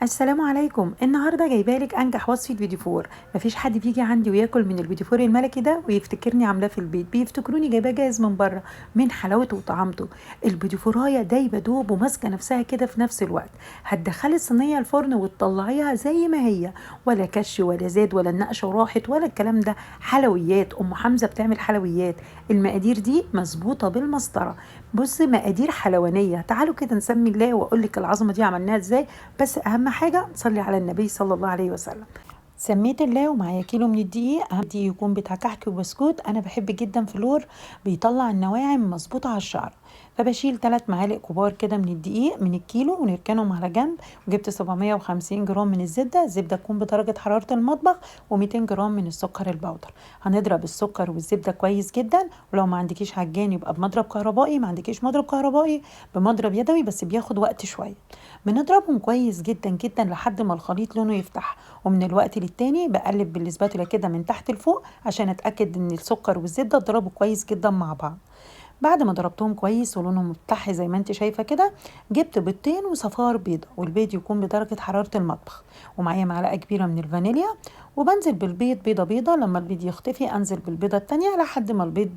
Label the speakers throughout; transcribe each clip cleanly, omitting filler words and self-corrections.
Speaker 1: السلام عليكم. النهارده جايبالك انجح وصفه بيتيفور. مفيش حد بيجي عندي وياكل من البيتيفور الملكي ده ويفتكرني عاملاه في البيت، بيفتكروني جايباه جاهز من بره من حلاوته وطعامته. البيتيفورايه دايبه دوب وماسكه نفسها كده في نفس الوقت. هتدخلي الصينية الفرن وتطلعيها زي ما هي، ولا كش ولا زاد ولا النقشه راحت ولا الكلام ده. حلويات ام حمزة بتعمل حلويات، المقادير دي مظبوطة بالمسطره. بصي مقادير حلوانيه. تعالوا كده نسمي الله واقول لك العظمة دي عملناها ازاي، بس اهم حاجة نصلي على النبي صلى الله عليه وسلم. سميت الله ومعايا كيلو من الدقيق، اهم دقيق يكون بتاع كحك وبسكوت. انا بحب جدا فلور بيطلع النواعم مظبوطة على الشعر، فبشيل 3 معالق كبار كده من الدقيق من الكيلو ونركنهم على جنب. وجبت 750 جرام من الزبدة، الزبدة تكون بدرجة حرارة المطبخ، و200 جرام من السكر البودر. هنضرب السكر والزبده كويس جدا، ولو ما عندكيش عجان يبقى بمضرب كهربائي، ما عندكيش مضرب كهربائي بمضرب يدوي بس بياخد وقت شوية. بنضربهم كويس جدا جدا لحد ما الخليط لونه يفتح، ومن الوقت للتاني بقلب بالسباتولا كده من تحت لفوق عشان اتاكد ان السكر والزبده اتضربوا كويس جدا مع بعض. بعد ما ضربتهم كويس ولونهم مفتح زي ما انت شايفه كده، جبت بيضتين وصفار بيضة، والبيض يكون بدرجة حرارة المطبخ، ومعايا معلقه كبيرة من الفانيليا. وبنزل بالبيض بيضة بيضة، لما البيض يختفي انزل بالبيضه التانية لحد ما البيض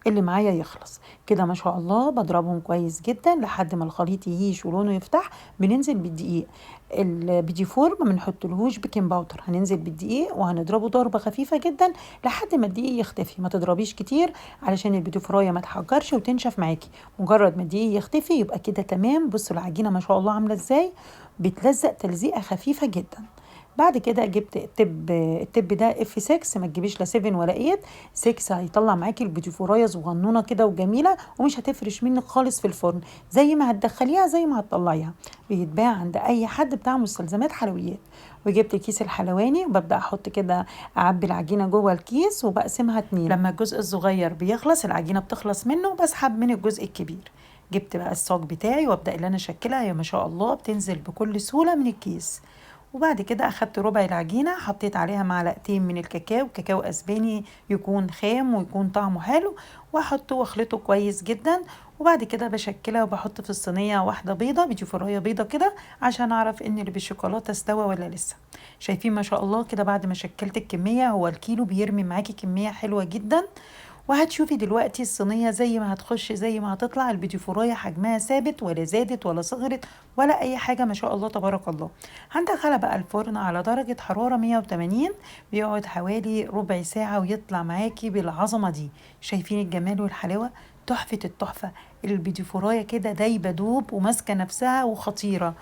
Speaker 1: اللي معايا يخلص كده. ما شاء الله بضربهم كويس جدا لحد ما الخليط يهيش ولونه يفتح. بننزل بالدقيق. البيتيفور ما بنحطلهوش baking powder، هننزل بالدقيق وهنضربه ضربه خفيفة جدا لحد ما الدقيق يختفي. ما تضربيش كتير علشان البيتيفورايه ما تحجرش وتنشف معاكي. مجرد ما الدقيق يختفي يبقى كده تمام. بصوا العجينة ما شاء الله عامله ازاي، بتلزق تلزيقه خفيفة جدا. بعد كده جبت ال tip ده F 6، ما تجيبيش لا 7 ولا 8، 6 هيطلع معاكي البيتيفورايه صغنونه كده وجميلة، ومش هتفرش منك خالص في الفرن، زي ما هتدخليها زي ما هتطلعيها. بيتباع عند اي حد بتاع مستلزمات حلويات. وجبت الكيس الحلواني وببدا احط كده، اعبي العجينة جوه الكيس وبقسمها 2. لما الجزء الصغير بيخلص العجينة بتخلص منه، بسحب من الجزء الكبير. جبت بقى الصاج بتاعي وابدا اللي انا اشكلها، يا ما شاء الله بتنزل بكل سهولة من الكيس. وبعد كده اخدت ربع العجينة، حطيت عليها معلقتين من الكاكاو، كاكاو اسباني يكون خام ويكون طعمه حلو، واحطه واخلطه كويس جدا. وبعد كده بشكلها وبحط في الصينية واحدة بيضة، بيتيفورايه بيضة كده عشان اعرف ان اللي بالشوكولاته استوى ولا لسه. شايفين ما شاء الله كده بعد ما شكلت الكمية، هو الكيلو بيرمي معاكي كمية حلوة جدا. وهتشوفي دلوقتي الصينية زي ما هتخش زي ما هتطلع، البيتيفورايه حجمها ثابت ولا زادت ولا صغرت ولا اي حاجة، ما شاء الله تبارك الله. هندخلها بقى الفرن على درجه حرارة 180، بيقعد حوالي ربع ساعة ويطلع معاكي بالعظمة دي. شايفين الجمال والحلاوه، تحفة التحفة. البيتيفورايه كده دايبه دوب وماسكه نفسها وخطيرة،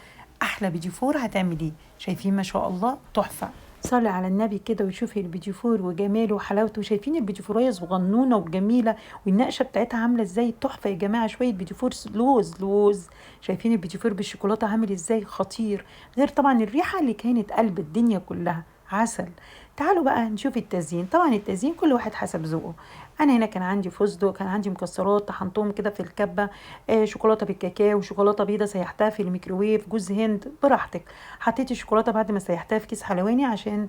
Speaker 1: احلى بيتيفور هتعمليه. شايفين ما شاء الله تحفة. صلي على النبي كده وشوفي البيتيفور وجماله وحلاوته. شايفين البيتيفورايه صغنونه وجميلة والنقشه بتاعتها عامله ازاي، تحفة يا جماعة. شوية بيتيفور لوز لوز، شايفين البيتيفور بالشوكولاته عامل ازاي، خطير. غير طبعا الريحة اللي كانت قلب الدنيا كلها عسل. تعالوا بقى نشوف التزيين. طبعا التزيين كل واحد حسب ذوقه. انا هنا كان عندي فستق، كان عندي مكسرات طحنتهم كده في الكبه، شوكولاتة بالكاكاو، شوكولاتة بيضة سيحتها في الميكروويف، جوز هند، براحتك. حطيت الشوكولاتة بعد ما سيحتها في كيس حلواني عشان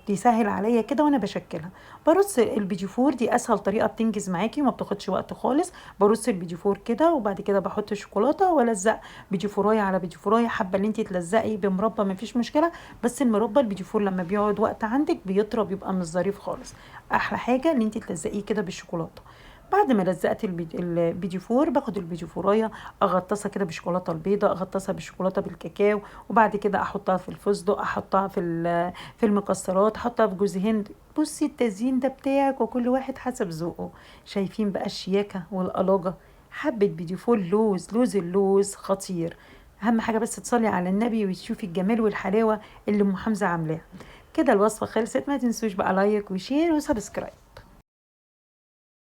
Speaker 1: تسهل عليا كده وانا بشكلها. برص البيتيفور، دي اسهل طريقه بتنجز معاكي وما بتاخدش وقت خالص. برص البيتيفور كده وبعد كده بحط الشوكولاتة والزق بيتيفورايه على بيتيفورايه. حابة ان انت تلزقي بمربى مفيش مشكلة، بس المربى البيتيفور لما بيقعد وقت عندك بيطرى بيبقى مش ظريف خالص. احلى حاجة ان انت تلزقيه كده بالشوكولاته. بعد ما لزقت البيتيفور باخد البيتيفورايه اغطسها كده بالشوكولاته البيضاء، اغطسها بالشوكولاته بالكاكاو، وبعد كده احطها في الفستق، احطها في المكسرات، احطها في جوز هند. بصي التزيين ده بتاعك وكل واحد حسب ذوقه. شايفين بقى الشياكه والقلاجه، حبه بيتيفور لوز لوز اللوز خطير. اهم حاجة بس تصلي على النبي وتشوفي الجمال والحلاوه اللي ام حمزة عاملاها كده. الوصفة خلصت، ما تنسوش بقى like و share و subscribe.